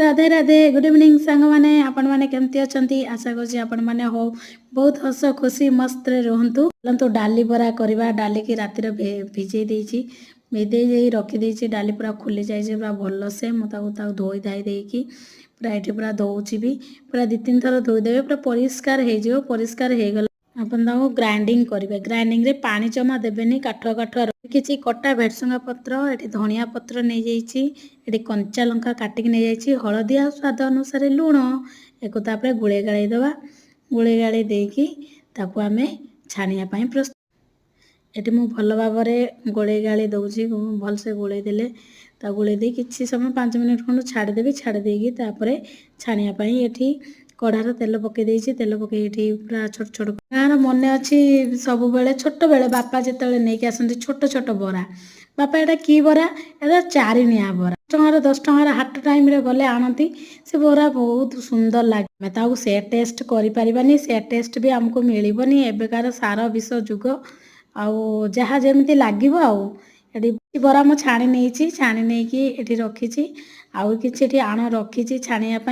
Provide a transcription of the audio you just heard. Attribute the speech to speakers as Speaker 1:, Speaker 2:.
Speaker 1: Radhe Radhe. Good evening ସାଙ୍ଗମାନେ। ଆପଣମାନେ କେମିତି ଅଛନ୍ତି? ଆଶା କରୁଛି ଆପଣମାନେ ହଉ ବହୁତ ହସ ଖୁସି ମସ୍ତରେ ରୁହନ୍ତୁ। ଚାଲନ୍ତୁ, ଡାଲି ବରା କରିବା। ଡାଲିକି ରାତିରେ ଭିଜେଇ ଦେଇଛି, ଭିଜେଇ ଦେଇ ରଖିଦେଇଛି। ଡାଲି ପୁରା ଖୁଲି ଯାଇଛି ପୁରା ଭଲସେ। ମୁଁ ତାକୁ ତାକୁ ଧୋଇ ଧାଇ ଦେଇକି ପୁରା ଏଠି ପୁରା ଧୋଉଛି ବି। ପୁରା ଦୁଇ ତିନି ଥର ଧୋଇଦେବେ, ପୁରା ପରିଷ୍କାର ହେଇଯିବ। ପରିଷ୍କାର ହେଇଗଲା, ଆପଣ ତାକୁ ଗ୍ରାଇଣ୍ଡିଙ୍ଗ କରିବେ। ଗ୍ରାଇଣ୍ଡିଙ୍ଗରେ ପାଣି ଜମା ଦେବେନି, କାଠୁଆ କାଠୁଆ। କିଛି କଟା ଭେରସୁଙ୍ଗା ପତ୍ର, ଏଠି ଧନିଆ ପତ୍ର ନେଇଯାଇଛି, ଏଠି କଞ୍ଚା ଲଙ୍କା କାଟିକି ନେଇଯାଇଛି, ହଳଦୀ ଆଉ ସ୍ୱାଦ ଅନୁସାରେ ଲୁଣ। ଏକୁ ତାପରେ ଗୋଳେଇ ଗାଳେଇ ଦେବା। ଗୋଳେଇ ଗାଳେଇ ଦେଇକି ତାକୁ ଆମେ ଛାଣିବା ପାଇଁ ପ୍ରସ୍ତୁତ। ଏଠି ମୁଁ ଭଲ ଭାବରେ ଗୋଳେଇ ଗାଳେଇ ଦେଉଛି। ଭଲସେ ଗୋଳେଇ ଦେଲେ, ତାକୁ ଗୋଳେଇ ଦେଇ କିଛି ସମୟ 5 ମିନିଟ୍ ଖଣ୍ଡେ ଛାଡ଼ିଦେବି। ଛାଡ଼ି ଦେଇକି ତାପରେ ଛାଣିବା ପାଇଁ ଏଠି କଢ଼ାର ତେଲ ପକାଇ ଦେଇଛି। ତେଲ ପକାଇ ଏଠି ପୁରା ଛୋଟ ଛୋଟ। ଗାଁର ମନେ ଅଛି, ସବୁବେଳେ ଛୋଟବେଳେ ବାପା ଯେତେବେଳେ ନେଇକି ଆସନ୍ତି ଛୋଟ ଛୋଟ ବରା, "ବାପା, ଏଇଟା କି ବରା?" "ଏଇଟା ଚାରିଣିଆ ବରା।" ଟଙ୍କାର, 10 ଟଙ୍କାର ହାଟ ଟାଇମରେ ଗଲେ ଆଣନ୍ତି। ସେ ବରା ବହୁତ ସୁନ୍ଦର ଲାଗେ। ଆମେ ତାକୁ ସେ ଟେଷ୍ଟ କରିପାରିବାନି, ସେ ଟେଷ୍ଟ ବି ଆମକୁ ମିଳିବନି। ଏବେକାର ସାର ବିଷ ଯୁଗ, ଆଉ ଯାହା ଯେମିତି ଲାଗିବ। ଆଉ ଏଠି ବରା ମୁଁ ଛାଣି ନେଇଛି। ଛାଣି ନେଇକି ଏଠି ରଖିଛି। ଆଉ କିଛି ଏଠି ଆଣ ରଖିଛି ଛାଣିବା ପାଇଁ।